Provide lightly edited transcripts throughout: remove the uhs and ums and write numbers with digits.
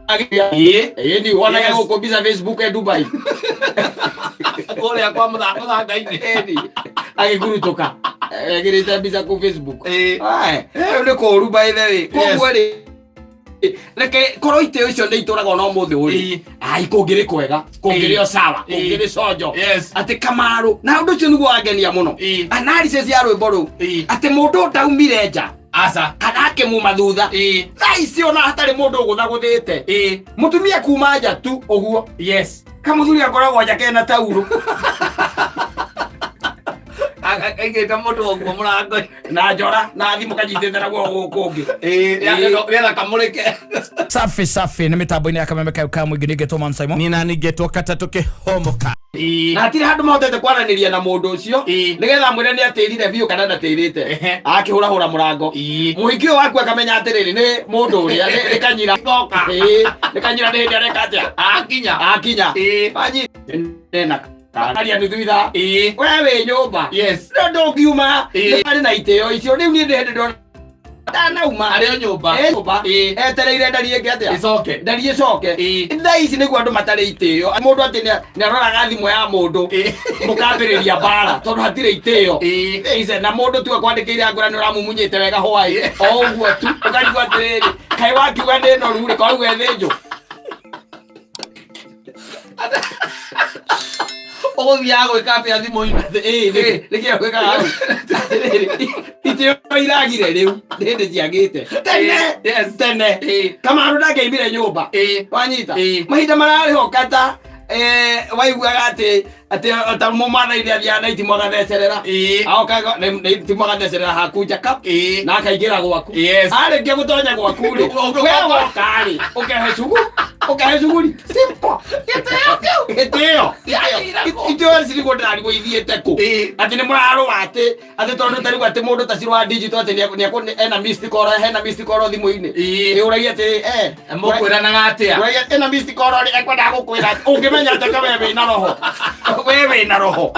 Ĩĩ. Ĩni wonage Yes. gũkũ mbica Facebook e Dubai. Kũrĩa kwa mũthanga-inĩ. Ĩni agĩkurutũka. Ekĩrĩte mbica kũ Facebook. Ĩĩ. Ae, rĩu nĩ kũũru by the way. Koguo rĩ reke korwo itĩo icio nĩ itũraga ona ũmũthĩ ũrĩ. Ĩĩ. Ai kũngĩrĩ kwega, kũngĩrĩ o sawa, Ĩĩ. kũngĩrĩ conjo. Yes. Atĩ Kamaru, na ũndũ ũcio nĩguo wangenia mũno. Ĩĩ. Analysis ya rwĩmbo rũu. Ĩĩ. Atĩ mũndũ ndaumire nja Aca. kana akĩmuma thutha. Ĩĩ. Thaa ici ona hatarĩ mũndũ ũgũthagũthĩte. Ĩĩ. Mũtumia kuma nja tu ũguo. Yes. Kamũthuri akoragwo nja kena taurũ Aigĩte mũndũ ũguo mũrango. na njora na thimũ kanyitĩte na guoko gũkũ ũngĩ. Ĩĩ. Rĩetha kamũrĩke. Safi safi nĩ mĩtambo-inĩ ya kameme kayo ka mũingĩ ningĩtwo Man Simon. Nina ningetwo katatũ kĩhomoka. Ĩĩ. Na hatirĩ handũ mahotete kwaranĩria na mũndũ ũcio Ĩĩ. nĩgetha amwĩre nĩ atĩrire biũ kana ndatĩrĩte. Ehe. Akĩhũrahũra mũrango. Ĩĩ. Mũhiki ũyũ waku akamenya atĩrĩrĩ nĩ mũndũ ũrĩa nĩ kanyira. Goka. Ĩĩ, nĩ kanyira nĩ hĩndĩ areka atĩa? Akinya. Akinya. Ĩĩ. Wanyi. Nena. Aria nuthu ithaa. Ĩĩ. We wĩ nyũmba. Yes. No ndũngiuma. Ĩĩ. Nĩ marĩ na itĩo icio rĩu niĩ ndĩ hĩndĩ ndona ndanauma. Arĩ o nyũmba. Ĩ nyũmba. Ĩĩ. Etereire ndari ĩngĩ atĩa? Ĩcoke. Ndari ĩcoke. Ĩĩ. Thaa ici nĩguo andũ matarĩ itĩo. Mũndũ atĩ nĩ aroraga thimũ ya mũndũ. Ĩĩ. Mũkambĩrĩria mbara tondũ hatirĩ itĩo. Ĩĩ. Ice na mũndũ tu akwandĩkĩire angora nĩ ũramumunyĩte wega hwaĩ. O ũguo tu ũkarigwo atĩrĩrĩ kaĩ wakiuga ndĩ noru rĩ korwo ethĩnjwo. Ũgũthiaga gwĩka atĩa thimũ-inĩ? Ĩĩ, nĩkĩo gwĩkaga hau. Atĩrĩrĩ, itĩo iragire rĩu nĩ hĩndĩ ciagĩte tene. Yes. Tene Ĩĩ. Kamaru ndangĩaimire nyũmba. Ĩĩ. Wanyita. Ĩĩ. Mahinda mararĩ ho kata waiguaga atĩ ta mũmathai nĩ athiaga na itimũ agathecerera. Ĩĩ. Aokaga na itimũ agathecerera haku nja Ĩĩ. na akaingĩra gwaku. Yes. Arĩkia gũtonya gwaku rĩ, we woka rĩ ũkehe cugu ũkehe cuguri simple. Gĩtĩo kĩu gĩtĩo itĩo ici nĩguo ndĩrarigwo ithiĩte kũ. Ĩĩ. Atĩ nĩ mũrarũa atĩ tondũ ta rĩu atĩ mũndũ ta Ciro wa digital atĩ ena missed call hena missed call thimũ-inĩ. Ĩĩ. Ĩ ũragia atĩ eh Mũkwĩranaga atĩa? ũragia ena missed call rĩ ekwendaga gũkwĩra atĩ ũngĩmenya atĩ ka we wĩna roho we wĩna roho.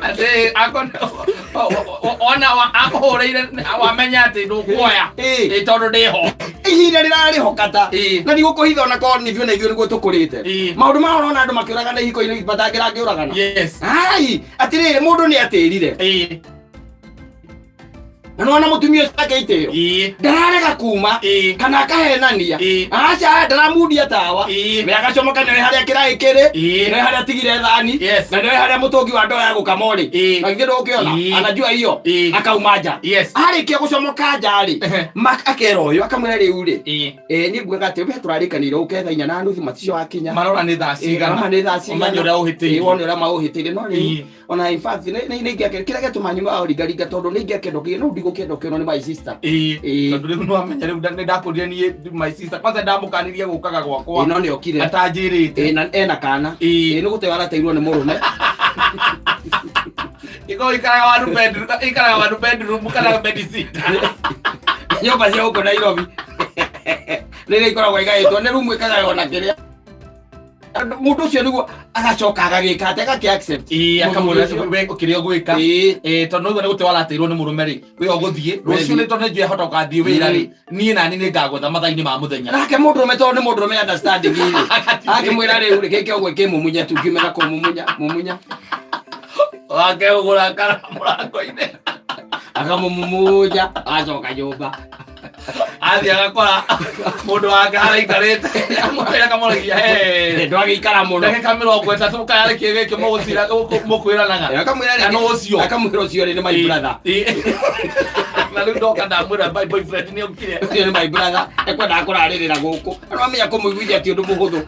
Atĩ ona akũhũrĩire wamenya atĩ ndũkuoya. Ĩĩ. Ĩĩ, tondũ ndĩho. Ihinda rĩrarĩ ho kata. Ĩĩ. Na ndigũkũhitha ona korwo nĩ ithuĩ na ithuĩ nĩguo tũkũrĩte. Ĩĩ. Maũndũ maya ũrona andũ makĩũragana ihiko-inĩ matangĩrangĩũragana. Yes. Ai, atĩrĩrĩ mũndũ nĩ atĩrire. Ĩĩ. Na nĩwona mũtumia ũcio ake itĩo. Ĩĩ. Ndararega kuma. Ĩĩ. Kana akahenania. Ĩĩ. Aca ndaramundia tawa. Ĩĩ. We agacomoka nĩoĩ harĩa kĩraĩ kĩrĩ. Ĩĩ. Nĩoĩ harĩa atigire thani. Yes. Na nĩoĩ harĩa mũtũngi wa ndoo ya gũkama ũrĩ. Ĩĩ. Na githĩ ndũgũkĩona? Ĩĩ. Anajua hiyo. Ĩĩ. Akauma nja. Yes. Arĩkia gũcomoka nja rĩ. Ehe. Akera ũyũ akamwĩra rĩu rĩ. Ĩĩ. Niĩ nguaga atĩ we tũrarĩkanĩire ũke thaa inya na nuthu maticio wakinya. Marora nĩ thaa Ĩĩ, cigana. marora nĩ thaa cigana. Ũmenye ũrĩa ũhĩtĩirie. Ĩĩ, wone ũrĩa maũhĩtĩirie no rĩu Ĩĩ. ona in fact nĩ ingĩakenda kĩrĩa gĩatũma nyuma ũringaringa tondũ nĩ ingĩakenda kĩ no ndigũkĩenda ũkĩonwo nĩ my sister. Ĩĩ. Ĩĩ. Tondũ rĩu nĩwamenya rĩu nĩ ndakũrire niĩ my sister kwanza ndamũkanirie gũkaga gwakwa Ĩĩ, no nĩ okire. atanjĩrĩte. Ĩĩ, na ena kana. Ĩĩ. Ĩĩ, nĩ gũteo arateirwo nĩ mũrũme. Iko ikaraga one bedroom, ikaraga one bedroom kana bed sitter. Nyũmba cia gũkũ Nairobi rĩrĩa ikoragwo igaĩtwo nĩ rumu ĩkagaywo na kĩrĩa mũndũ ũcio nĩguo agacoka agagĩka atĩ agakĩ accept. Ĩĩ, akamwĩra Mũthuri ũcio. we kĩrĩa ũgwĩka. Ĩĩ. Ĩĩ, tondũ nĩguo nĩ gũte warateirwo nĩ mũrũme rĩ, we ũgũthiĩ. Rũciũ Wethiĩ. nĩ tondũ nĩnjũĩ ahota gũgathiĩ wĩra rĩ, niĩ nani nĩ ngagwetha mathaa-inĩ ma mũthenya. Nake mũndũrũme tondũ nĩ mũndũrũme understanding rĩ, akĩmwĩra rĩu rĩ gĩke ũguo kĩmumunya tu kiumĩra kũmumunya mumunya. Wake ũgũrakara mũrango-inĩ. Akamũmumunya agacoka nyũmba. Athiĩ agakora mũndũ wake haraikarĩte. Amwĩra akamũragia, "Hey, Ndwagĩikara mũno. ndagĩka 30 kaya nĩkĩ gĩkĩ mũgũcira mũkwĩranaga." Akamwĩra Na nũ ũcio? Akamwĩra ũcio rĩ nĩ my brother. Ĩĩ. Na rĩu ndoka ndamwĩra my boyfriend nĩ okire. Ũcio nĩ my brother ekwendaga kũrarĩrĩra gũkũ. Na nĩwamenya kũmũiguithia ti ũndũ mũhũthũ.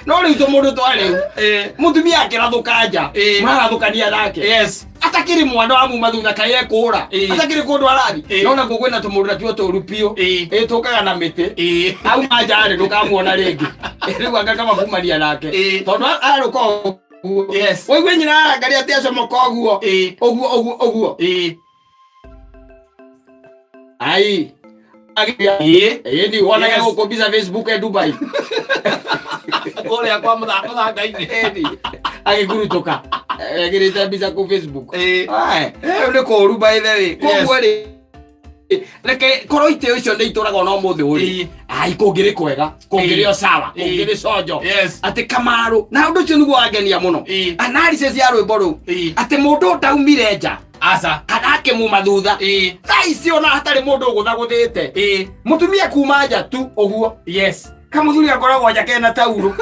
No rĩu tũmũndũ twa rĩu Ĩĩ. mũtumia akĩrathũka nja Ĩĩ. mararathũkania nake. Yes. Atakĩrĩ mwana wa muma thutha kaĩ ekũra. Ĩĩ. Atakĩrĩ kũndũ arathi. Ĩĩ. No nakuo kwĩna tũmũndũ natuo tũru biũ. Ĩĩ. Ĩĩ tũkaga na mĩtĩ. Ĩĩ. Auma nja rĩ ndũkamuona rĩngĩ. Rĩu anga kama kumania nake. Ĩĩ. Tondũ arũka ũguo. Yes. Waigua nyina arangaria atĩ acomoka ũguo. Ĩĩ. Ũguo ũguo ũguo. Ĩĩ. Ai. Ĩĩ. Ĩĩ ni wonage Yes. gũkũ mbica Facebook e Dubai. Kũrĩa kwa mũthanga-inĩ. Ĩni agĩkurutũka. Ekĩrĩte mbica kũ Facebook. Ĩĩ. Ae, rĩu nĩ kũũru by the way. Koguo rĩ Reke korwo itĩo icio nĩ itũraga ona ũmũthĩ ũyũ. Ai, kũngĩrĩ kwega, kũngĩrĩ o sawa, kũngĩrĩ conjo. Atĩ Kamaru na ũndũ ũcio nĩguo wangenia mũno. Analysis ya rwĩmbo rũu, atĩ mũndũ ndaumire nja Aca. kana akĩmuma thutha. Thaa ici ona hatarĩ mũndũ ũgũthagũthĩte, mũtumia kuma nja tu ũguo, kamũthuri akoragwo nja kena taurũ.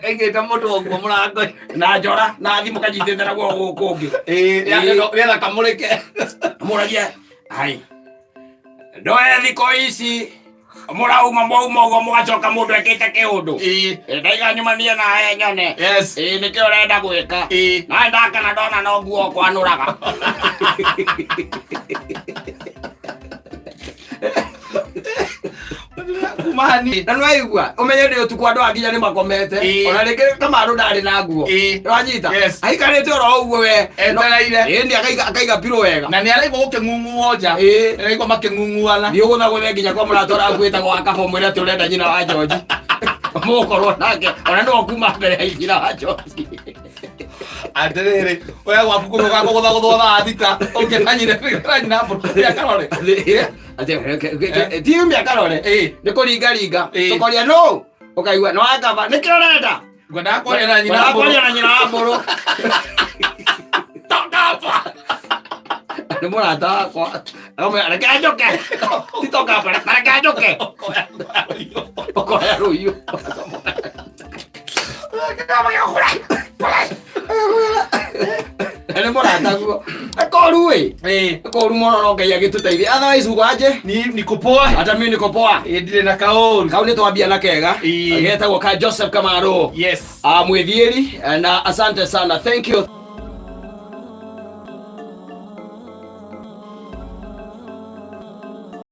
Aigĩte mũndũ ũguo mũrango. Na njora na thimũ kanyitĩte na guoko gũkũ ũngĩ. Nĩgetha kamũrĩke. Mũragia ai, ndoe thikũ ici mũrauma mwauma ũguo mũgacoka mũndũ ekĩte kĩũndũ. Ndaiga nyumanie nawe nyone. Ĩĩ, nĩkĩo ũrenda gwĩka. Nawe ndakana ndona no nguo kwanũraga. Kumani. Na nĩwaigua ũmenye nĩ ũtukũ, andũ a nginya nĩ makomete. Ona rĩngĩ Kamaru ndarĩ na nguo. Nĩwanyita? Yes. Aikarĩte oro ũguo we. Etereire. Ĩĩ, nĩ akaiga pillow wega. Na nĩ araigua gũkĩng'ung'uo nja. Araigua makĩng'ung'uana. Thiĩ ũgũthagũthe nginya kwa mũrata ũrakuĩtagwo wa kaba, ũmwĩre atĩ ũrenda nyina wa George. Mũgũkorwo nake ona nĩwe ũkuma mbere ya nyina wa George. Atĩrĩrĩ, we gwaku kũrũga gũgũthagũthwo thaa 6 ũkĩnanyire nyina mbũrũ mĩaka rore. Ti mĩaka rore, nĩ kũringaringa. Tũkoria no ũkaigua nĩ wakaba, nĩkĩo ũrenda. Ngwendaga kwaria na nyina Ngwendaga mbũrũ. Kwaria na nyina wa mbũrũ. Toka hapa. Nĩ mũrata wakwa. Akamwĩra, "Reke njũke." Ti toka hapa, reke njũke. Ũkoya rũhiũ. Nĩ mũrata guo. Koru ĩ. Koru mũno, no Ngai agĩtũteithie. Otherwise uko aje? Ni niko poa. Hata mimi niko poa. Ĩ, ndirĩ na kaũru. Kau nĩ twambia na kega. Getagwo ka Joseph Kamaru. Mwithieri na asante sana. Thank you.